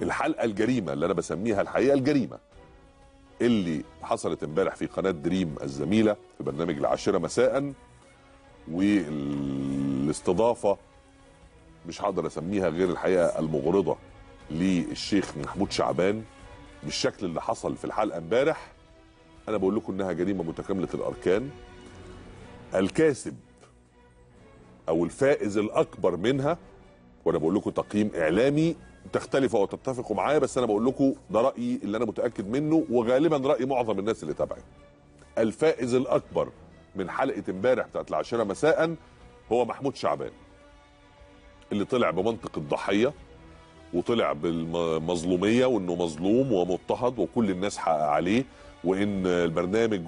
الحلقة الجريمة اللي انا بسميها الحقيقة الجريمة اللي حصلت امبارح في قناة دريم الزميلة في برنامج العاشرة مساء، والاستضافه مش هقدر اسميها غير الحقيقة المغرضه للشيخ محمود شعبان بالشكل اللي حصل في الحلقة امبارح. انا بقول لكم انها جريمة متكاملة الاركان. الكاسب او الفائز الاكبر منها، وانا بقول لكم تقييم اعلامي تختلفوا او تتفقوا معايا، بس انا بقول لكم ده رايي اللي انا متاكد منه وغالبا راي معظم الناس اللي تابعت. الفائز الاكبر من حلقة امبارح بتاعت العاشرة مساء هو محمود شعبان، اللي طلع بمنطق الضحية وطلع بالمظلوميه وانه مظلوم ومضطهد وكل الناس حقق عليه، وان البرنامج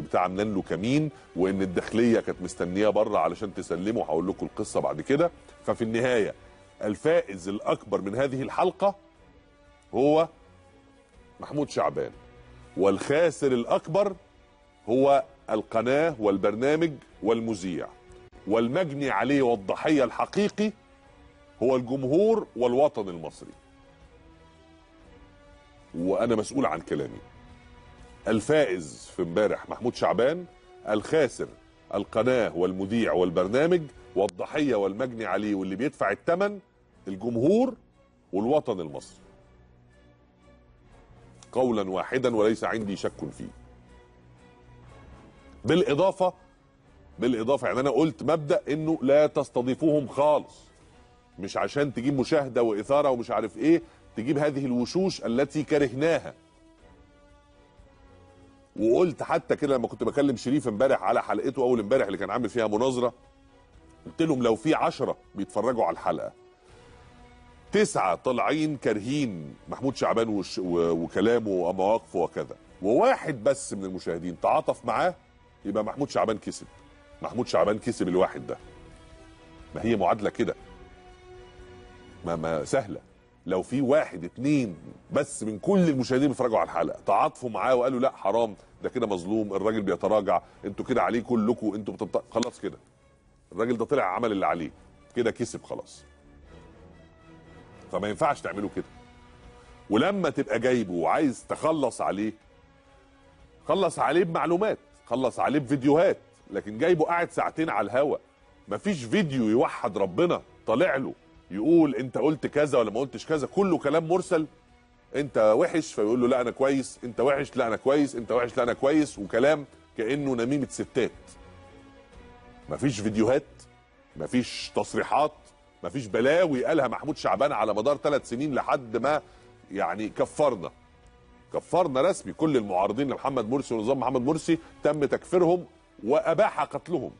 بتاع عاملين له كمين، وان الداخلية كانت مستنياه بره علشان تسلمه. هقول لكم القصة بعد كده. ففي النهاية الفائز الاكبر من هذه الحلقة هو محمود شعبان، والخاسر الاكبر هو القناة والبرنامج والمذيع، والمجني عليه والضحيه الحقيقي هو الجمهور والوطن المصري. وانا مسؤول عن كلامي. الفائز في امبارح محمود شعبان، الخاسر القناة والمذيع والبرنامج، والضحية والمجني عليه واللي بيدفع الثمن الجمهور والوطن المصري. قولا واحدا وليس عندي شك فيه. بالإضافة يعني أنا قلت مبدأ إنه لا تستضيفوهم خالص، مش عشان تجيب مشاهدة وإثارة ومش عارف إيه تجيب هذه الوشوش التي كرهناها. وقلت حتى كده لما كنت بكلم شريف امبارح على حلقته أول امبارح اللي كان عامل فيها مناظرة، قلت لهم لو في 10 بيتفرجوا على الحلقة، 9 طالعين كارهين محمود شعبان وكلامه ومواقفه وكذا، وواحد بس من المشاهدين تعاطف معاه، يبقى محمود شعبان كسب. محمود شعبان كسب الواحد ده. ما هي معادلة كده، ما سهلة. لو في 1 2 بس من كل المشاهدين بيتفرجوا على الحلقة تعاطفوا معاه وقالوا لا حرام ده كده مظلوم، الراجل بيتراجع، انتوا كده عليه كلكم، انتوا خلاص كده الراجل ده طلع عمل اللي عليه كده، كسب خلاص. فما ينفعش تعملوا كده. ولما تبقى جايبه وعايز تخلص عليه، خلص عليه بمعلومات، خلص عليه بفيديوهات، لكن جايبه قاعد ساعتين على الهوا مفيش فيديو يوحد ربنا طالع له يقول انت قلت كذا ولا ما قلتش كذا، كله كلام مرسل. انت وحش فيقول له لا انا كويس، انت وحش لا انا كويس، انت وحش لا انا كويس، وكلام كأنه نميمة ستات. مفيش فيديوهات، مفيش تصريحات، مفيش بلاوي قالها محمود شعبان على مدار 3 سنين لحد ما يعني كفرنا رسمي. كل المعارضين لمحمد مرسي ونظام محمد مرسي تم تكفيرهم وأباح قتلهم،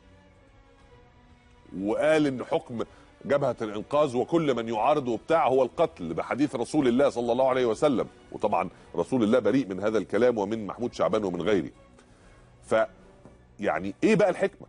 وقال ان حكم جبهة الإنقاذ وكل من يعارضه وبتاع هو القتل بحديث رسول الله صلى الله عليه وسلم. وطبعا رسول الله بريء من هذا الكلام ومن محمود شعبان ومن غيره. ف يعني ايه بقى الحكمة؟